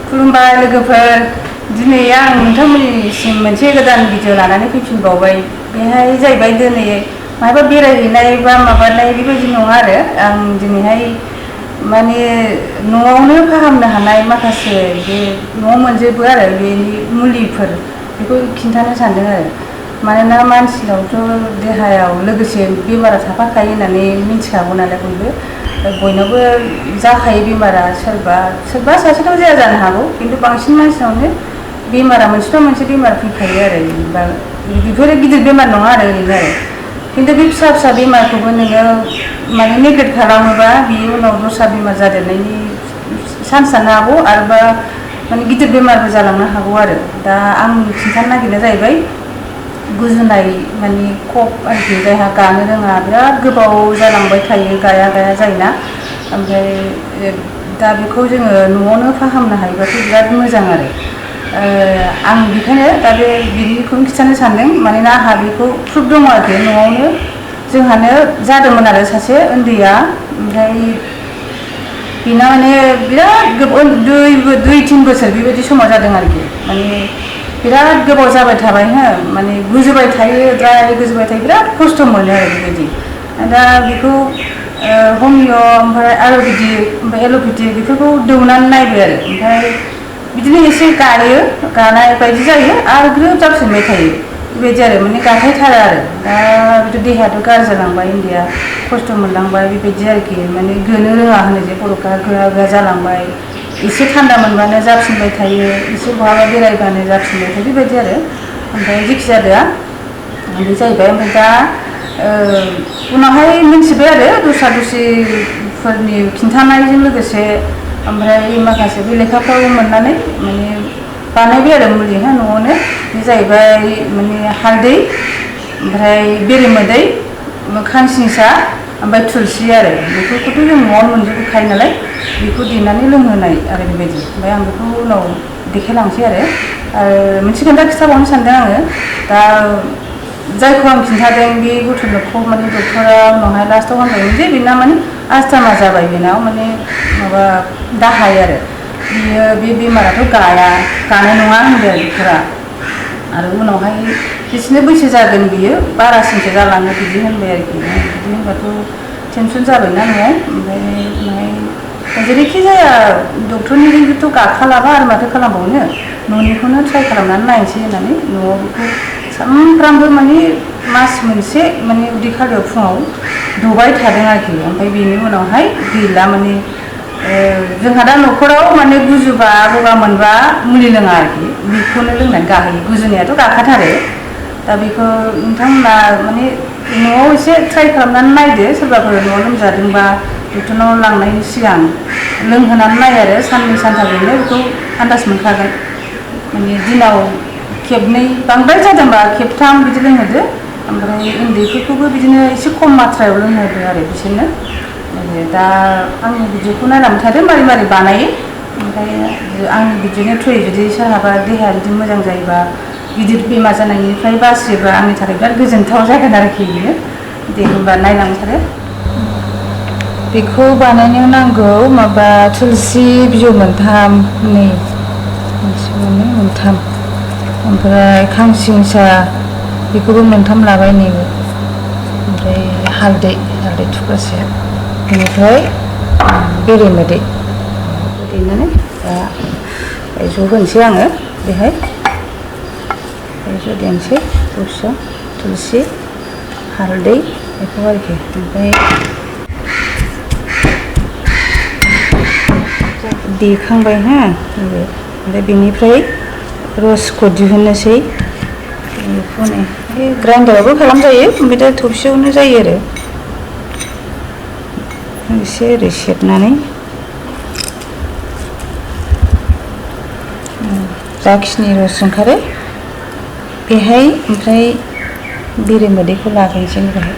खुलुमबाय लोगोफोर दिनै आं नोंथांमोननिसिम मोनसे गोदान भिडिअ लानानै फैफिनबावबाय बेहाय जाहैबाय दिनै माबा बेरायहैनाय बा माबानाय बेबायदि नङा आरो आं दिनैहाय माने न'आवनो फाहामनो हानाय माखासे बे न'आव मोनजोबो आरो बेनि मुलिफोर बेखौ खिन्थानो सानदों आरो मानोना मानसिनावथ' देहायाव लोगोसे बेमारा थाफाखायो होननानै मिथिखागौ नालाय बयनावबो जाखायो बेमारा सोरबा सासेनाव जाया जानो हागौ खिन्थु बांसिन मानसिनावनो बेमारा मोनसेथ' मोनसे बेमार फैखायो आरो बा बेफोरो गिदिर बेमार नङा आरो ओरैनो आरो खिन्थु बे फिसा फिसा बेमारखौबो नोङो माने नेग्लेक्ट खालामोबा बियो उनाव दस्रा बेमार जादेरनायनि चान्स थानो हागौ आरोबा माने गिदिर बेमारबो जालांनो हागौ आरो दा आं खिन्थानो नागिरनाया जाहैबाय गुजुनाय माने कफ आरोखि जायहा गानो रोङा बिराद गोबाव जालांबाय थायो गाया जायोना ओमफ्राय दा बेखौ जोङो न'आवनो फाहामनो हायोबाथ' बिराद मोजां आरो आं बेखायनो दा बिनिखौनो खिन्थानो सानदों मानोना आंहा बेखौ प्रुफ दङ आरोखि न'आवनो जोंहानो जादोंमोन आरो सासे उन्दैया ओमफ्राय बेना माने बिराद दुइ तिन बोसोर बेबायदि समाव जादों आरोखि माने बिराद गोबाव जाबाय थाबाय माने गुजुबाय थायो द्राय गुजुबाय थायो बिराद खस्थ' मोनो आरो बेबायदि दा बेखौ हमिय' ओमफ्राय आयुर्वेदिक ओमफ्राय एल'पेथिक बेफोरखौ दौनानै नायबाय आरो ओमफ्राय बिदिनो एसे गानाय बायदि जायो आरो ग्रोब जाफिनबाय थायो बेबायदि आरो माने गाथायथारा आरो दा बिथ' देहायाथ' गाज्रि जालांबाय उन्दैया खस्थ' मोनलांबाय बेबायदि आरोखि माने गोनो रोङा होनो जे बर'फ्रा गोरा जालांबाय एसे थान्दा मोनबानो जाफिनबाय थायो एसे बहाबा बेरायबानो जाफिनबाय थायो बेबायदि आरो ओमफ्राय जेखि जादोआ बे जाहैबाय ओमफ्राय दा उनावहाय मिन्थिबाय आरो दस्राफोरनि खिन्थानायजों लोगोसे ओमफ्राय माखासे बे लेखाफ्राव मोननानै माने बानायबाय आरो मुलि न'आवनो बे जाहैबाय माने हालदै ओमफ्राय बेरेमोदै खांसिंसा ओमफ्राय थुलसि आरो बेफोरखौथ' जों न'आवनो मोनजोबखायो नालाय बेखौ देनानै लोंहोनाय आरो बेबायदि ओमफ्राय आं बेखौ उनाव देखायलांसै आरो मोनसे खोथा खिन्थाबावनो सानदों आङो दा जायखौ आं खिन्थादों बे गथ'खौ माने डक्टरा उनावहाय लास्टआव होनबायमोन जे बेना माने आस्थमा जाबाय बेनाव माने माबा दाहाय आरो बियो बे बेमाराथ' गानाय नङा होनदों डक्टरा आरो उनावहाय जेसेनो बैसो जागोन बियो बारासिनसो जालाङो बिदि होनबाय आरोखि बिदि होनबाथ' टेनसन जाबायना न'आव ओमफ्राय उनावहाय जेरैखि जाया डक्टरनिजोंथ' गाखालाबा आरो माथो खालामबावनो न'निखौनो ट्राइ खालामनानै नायनोसै होननानै न'आव बेखौ सानफ्रामबो माने मास मोनसे माने उदै खालियाव फुङाव दौबाय थादों आरोखि ओमफ्राय बेनि उनावहाय गैला माने जोंहा दा न'खराव माने गुजुबा गगा मोनबा मुलि लोङा आरोखि बेखौनो लोंनानै गाहोयो गुजुनायाथ' गाखाथारो दा बेखौ नोंथांमोना माने न'आव एसे ट्राइ खालामनानै नायदो सोरबाफोर न'आव लोमजादोंबा डक्टरनाव लांनायनि सिगां लोंहोनानै नाय आरो साननै सानथामजोंनो बेखौ आन्दाज मोनखागोन माने दिनाव खेबनै बांद्राय जादोंबा खेबथाम बिदि लोंहोदो ओमफ्राय उन्दैफोरखौबो बिदिनो एसे खम माथ्रायाव लोंहोदो आरो बिसोरनो दा आंनि भिडिअखौ नायनानै थादो मारै बानायो ओमफ्राय आंनि भिडिअनि थ्रुयै जुदि सोरहाबा देहाया बिदि मोजां जायोबा गिदिर बेमार जानायनिफ्राय बासियोबा आंनि थाखाय बिराद गोजोनथाव जागोन आरोखि बियो दे होनबा नायलांथारो बेखौ बानायनो नांगौ माबा थुलसि बिजौ मोनथाम ओमफ्राय खांसिंसा बेखौबो मोनथाम लाबाय नैबे ओमफ्राय हालदै थुख्रासे बेनिफ्राय बेरेमोदै देनानै दा ज' होनोसै आङो बेहाय ज' देनोसै दसे थुलसि हालदै बेखौ आरोखि ओमफ्राय देखांबाय ओमफ्राय बेनिफ्राय रसखौ दिहुननोसै बेखौनो ग्राइन्डारावबो खालामजायो ओमफ्राय दा थबसियावनो जायो आरो एसे ओरै सेबनानै जाखिनि रस ओंखारो बेहाय ओमफ्राय बेरेमोदैखौ लाग्रोनोसै बेहाय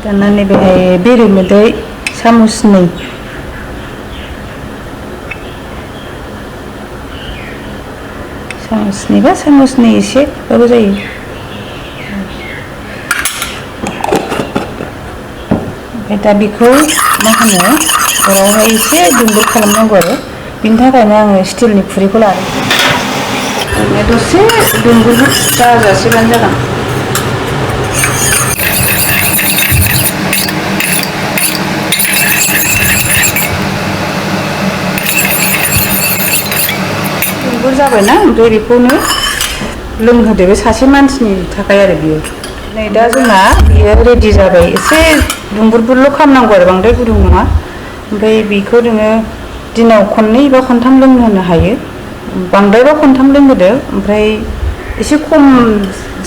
दाननानै बेहाय बेरेमोदै सामुसनै सामुसनैबा सामुसनै एसेबाबो जायो ओमफ्राय दा बेखौ मा होनो अरावहाय एसे दुंब्रुद खालामनांगौ आरो बिनि थाखायनो आङो स्टिलनि खुरैखौ लादों। दसे दुंबुर जाजासेबानो जागोन। दुंबुर जाबायना ओमफ्राय बेखौनो लोंहोदो। बे सासे मानसिनि थाखाय आरो बियो। नै दा जोंना बियो रेडि जाबाय। एसे दुंबुरबुरल' खालामनांगौ आरो बांद्राय गुदुं नङा। ओमफ्राय बेखौ नोङो दिनाव खननै बा खनथाम लोंहोनो हायो। बांद्रायबा खनथाम लोंहोदो, ओमफ्राय एसे खम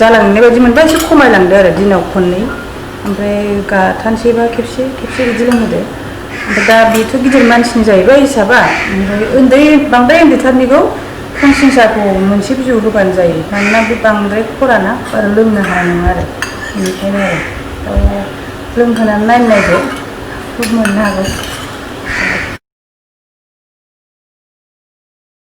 जालांनाय बायदि मोनबा एसे खमायलांदो आरो दिनाव खननै, ओमफ्राय गाथानसैबा खेबसे बिदि लोंहोदो। ओमफ्राय दा बेथ' गिदिर मानसिनि जाहैबाय हिसाबा, ओमफ्राय बांद्राय उन्दैथारनिखौ खानसिंसाखौ मोनसे बिजौ होबानो जायो। मानोना बे बांद्राय खराना बारा लोंनो हानाय नङा आरो बेनिखायनो आरो लोंहोनानै नायदो, खुब मोननो हागौ।